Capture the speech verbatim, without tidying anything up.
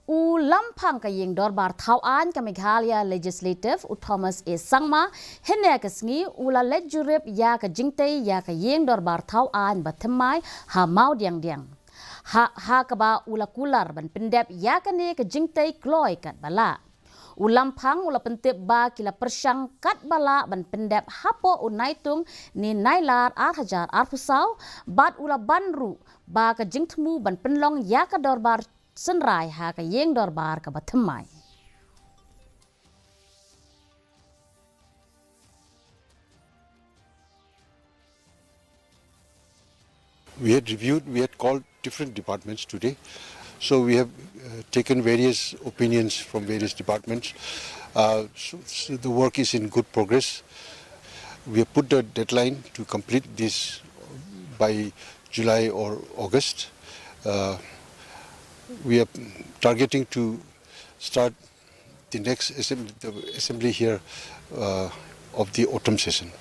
U Lamphang ka Ïing Dorbar Thaw Aiñ ka Meghalaya Legislative, u Thomas A Sangma, hynne ka sngi u la leit jurip ïa ka jingtei ïa ka Ïing Dorbar Thaw Aiñ ba thymmai ha Mawdiangdiang, ha, ha kaba u la kular ban pyndep ïa kane ka jingtei kloi katba lah. U Lamphang u la pyntip ba ki la pyrshang katba lah ban pyndep hapoh u Naitung ni Nailar ar hajar arphew saw, bad u la ban ruh ba ka jingthmu ban pynlong ïa ka dorbar synrai ha ka Ïing Dorbar kaba thymmai. We had reviewed, we had called different departments today. So we have uh, taken various opinions from various departments. Uh, so, so the work is in good progress. We have put the deadline to complete this by July or August. Uh, we are targeting to start the next assembly, the assembly here uh, of the autumn session.